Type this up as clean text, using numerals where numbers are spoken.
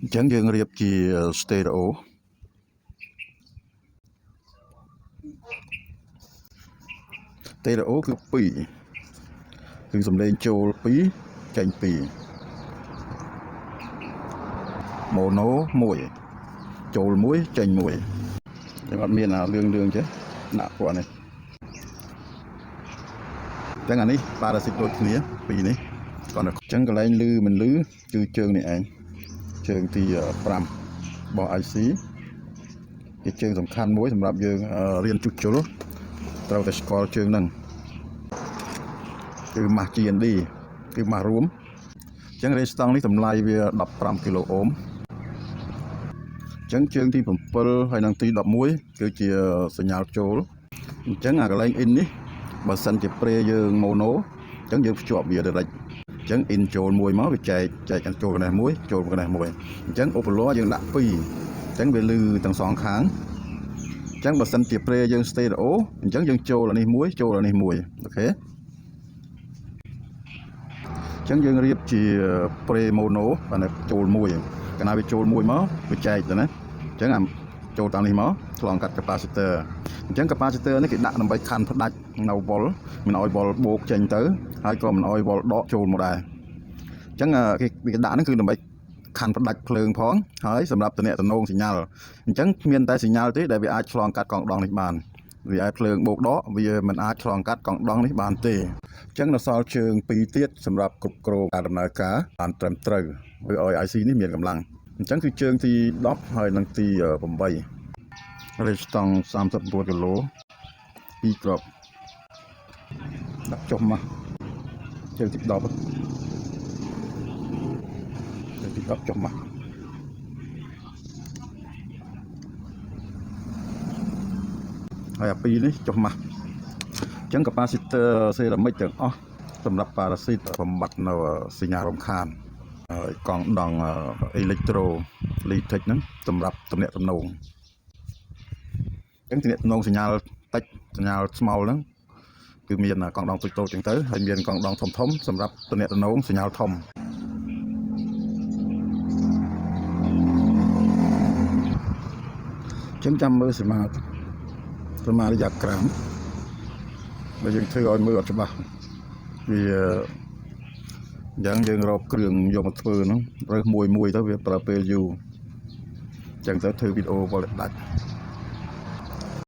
អញ្ចឹងយើងរៀបជា stereo stereo គឺ2គឺសំឡេងចូល2ចេញ2 mono 1ចូល1ចេញ1ចឹងអត់មានអាលឿងលឿងចេះដាក់ពួកនេះចឹងអានេះប៉ារ៉ាស៊ីតដូចគ្នាពីរនេះគាត់តែចឹងកន្លែងលឺមិនលឺគឺជើងនេះឯងជើងទី5របស់ IC ជាជើងសំខាន់មួយសម្រាប់យើងរៀនជួសជុលត្រូវតែស្គាល់ជើងហ្នឹងគឺម៉ាស់ GND គឺម៉ាស់រួមអញ្ចឹង resistance នេះតម្លៃវា15គីឡូអូមអញ្ចឹងជើងទី7ហើយនិងទី11គឺជាសញ្ញាចូលអញ្ចឹងអាកន្លែង in នេះបើសិនជា pre យើង mono អញ្ចឹងយើងភ្ជាប់វា direct អញ្ចឹង in ចូលមួយមកវាចែកចែកกันចូលកណេះមួយចូលកណេះមួយអញ្ចឹងឧបលយើងដាក់2អញ្ចឹងវាលឺទាំងសងខាងអញ្ចឹងបើសិនជា pre យើង stereo អញ្ចឹងយើងចូលអានេះមួយចូលអានេះមួយ OK អញ្ចឹងយើងរៀបជា pre mono បាទចូលមួយកាលណាវាចូលមួយមកវាចែកទៅណាអញ្ចឹងអាចូលតាមនេះមកឆ្លងកាត់ capacitor អញ្ចឹង capacitor នេះគេដាក់ដើម្បីខណ្ឌផ្ដាច់នៅវ៉ុលមិនឲ្យវ៉ុលបូកចេញទៅហើយក៏មិនឲ្យវ៉ុលដកចូលមកដែរអញ្ចឹងគេគេដាក់ហ្នឹងគឺដើម្បីខណ្ឌផ្ដាច់ភ្លើងផងហើយសម្រាប់តំណតំណងសញ្ញាអញ្ចឹងគ្មានតែសញ្ញាទេដែលវាអាចឆ្លងកាត់កង់ដងនេះបានវាអាចភ្លើងបូកដកវាមិនអាចឆ្លងកាត់កង់ដងនេះបានទេអញ្ចឹងនៅសល់ជើងពីរទៀតសម្រាប់គ្រប់គ្រងការដំណើរការបានត្រឹមត្រូវឬឲ្យ IC នេះមានកម្លាំងអញ្ចឹងគឺជើងទី10ហើយនិងទី8រេស្តង់39គីឡូពីរគ្រាប់ដាក់ចុះមកជើងទី10ជើងទី10ចុះមកហើយអាពីរនេះចុះមកអញ្ចឹង capacitor សេរ៉ាមិចទាំងអស់សម្រាប់ប៉ារ៉ាស៊ីតបំបត្តិនៅសញ្ញារំខានហើយកង់ដង់អេឡិចត្រូលីទិចហ្នឹងសម្រាប់ទំនាក់ទំនងអញ្ចឹងទំនាក់ទំនងសញ្ញាតិចសញ្ញាស្មោលហ្នឹងគឺមានកង់ដងតូចៗចឹងទៅហើយមានកង់ដងធំធំសម្រាប់ទំនាក់ទំនងសញ្ញាធំអញ្ចឹងចាំមើលសមាសមារយៈក្រាមបើយើងធ្វើឲ្យមើលអត់ច្បាស់វាអញ្ចឹងយើងរកគ្រឿងយកមកធ្វើហ្នឹងរើសមួយមួយទៅវាប្រើពេលយូរអញ្ចឹងទៅធ្វើវីដេអូវល់តែដាច់